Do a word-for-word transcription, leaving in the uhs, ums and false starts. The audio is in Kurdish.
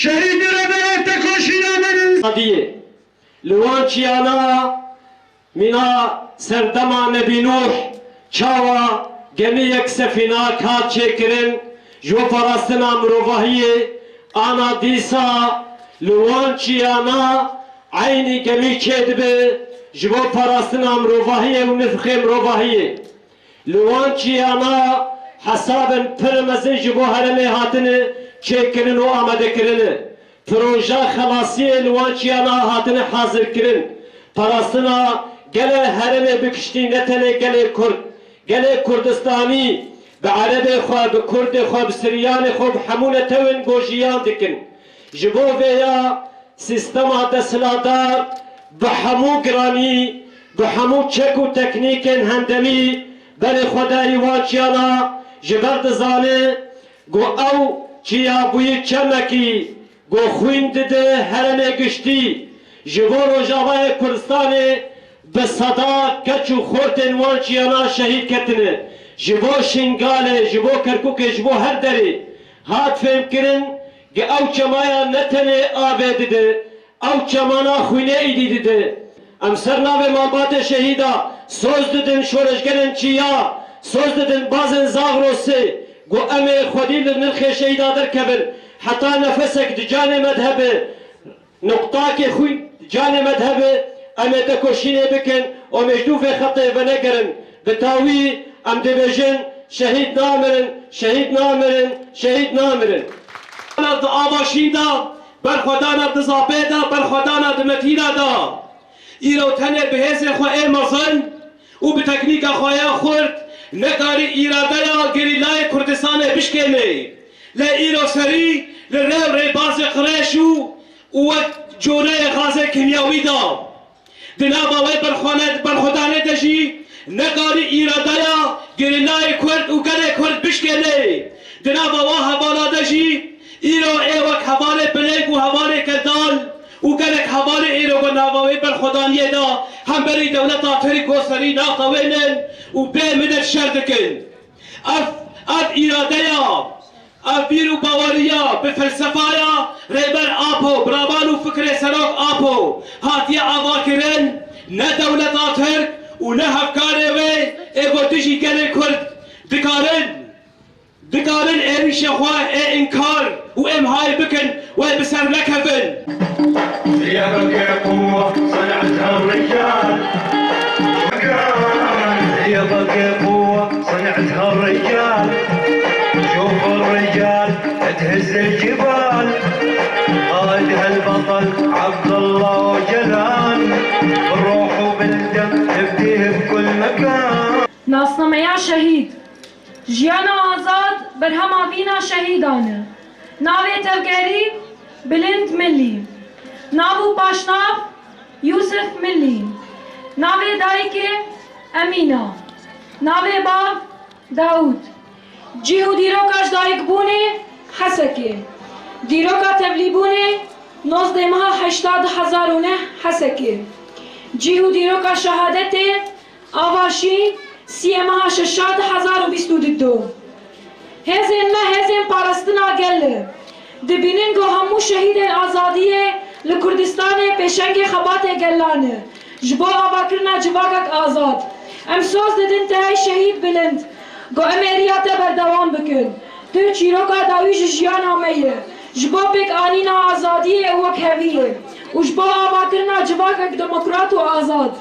Şehîdî Rêberê Tekoşîna Meriz. Adiyê. Li wan çiyana mîna serdema Nebî Nûh çawa gemiyek sefînak hat çêkirin ji bo parastina mirovahiyê, ana dîsa li wan çiyana eynî gemî çêdibe ji bo parastina mirovahiyê û nifxê mirovahiyê. Li wan çiyana hesabên pir mezin ji bo herêmê hatine çêkirin û amadekirin. Proje xelasiyê li wan çiyana hatine hazirkirin. Parastina gelê herêmê bi giştî ne tenê gelê Kurd, gelê Kurdistanî bi Erebê xwe, bi Kurdê xwe, bi Siryanê xwe, bi hemû netewên ku jiyan dikin. Ji bo vê ya Sîstema desthilatdar bi hemû giranî, bi hemû çek û teknîkên hemdemî berê xwe dayî wan çiyana, ji ber dizane ku ew çiya bûyî çemekî ku xwîn dide herêmê giştî. Ji bo Rojavayê Kurdistanê bi seda keç û xortên wan çiyana şehîd ketine. Ji bo Şingalê, ji bo Kerkûkê, ji bo her derê hat fêmkirin, Ge ew çemaya ne tenê avê dide, ew çemana xwînê êdî dide. Em ser navê malbatê şehîda soz didin şoreşgerên çiya, soz didin bazên Zagrosê, ku em ê xwedî li nirxê şehîda derkevin, heta nefesek di canê me de hebe, nuqtakê xwîn di canê me de hebe, em ê tekoşînê bikin û em ê ji dû vê xetê venegerin. Bi tawî em dibêjin, şehîd namirin, şehîd namirin, şehîd namirin. Di ava şîn de, berxwedana di zapê de, berxwedana di metîna de. Îro tenê bi hêzê xwe ê mezin û bi teknîka xwe ya xurt nekarî îradeya gerîlayê Kurdistanê bişkênê. Lê îro serî li rê û rêbazê qirêj û û wek coreyê gazê kîmyawî de. Di nava wê berxwane-, berxwedanê de jî nekarî îradeya gerîlayê Kurd û gelê Kurd bişkêne. Di nava wa hevala de jî îro ê wek hevalê Bilêk û hevalê Keldal û gelek hevalê îro ku nava wê berxwedaniyê de hemberî dewleta Tirk goserî naxewênin û bê minet şer dikin. Ev, ev îradeya, ev bîr û baweriya bi felsefaya Rêber Apo, bi raman û fikrê Serok Apo hatiye avakirin, ne dewleta Tirk û ne hevkarê wê ê ku dijî gelê Kurd dikarin, dikarin êrîşê xwe ê înkar û îmhayê bikin. Wê bi ser nekevin. هي بقي قوة صنعتها الرجال. هي بقي قوة صنعتها الرجال. شوف الرجال تهز الجبال. قائدها البطل عبد الله جلال. بالروح وبالدم نفديه بكل مكان. Nasnameya şehîd. Jiyana azad berhema vîna şehîdan e. Navê tevgerî Bilind Milî. Nav û paşnav Yûsif Milî. Navê dayikê Emîna. Navê bav Dawûd. Cih û dîroka ji dayikbûnê Hesekê. Dîroka tevlîbûnê nozdeh meha heşta du hezar û neh Hesekê. Cih û dîroka şehadetê Ava Şîn, siyê meha şeşa du hezar û bîst û du. Hêzên me hêzên parastina gel e. Dibînin ku hemû şehîdên azadiyê li Kurdistanê pêşengê xebatê gelan e. Ji bo avakirina civakek azad. Em soz didin te hey şehîd Bilind, ku em ê riya te berdewam bikin. Tu çîroka dawî ji jiyana me ye. Ji bo pêkanîna azadiyê û wekheviyê û ji bo avakirina civakek demokrat û azad.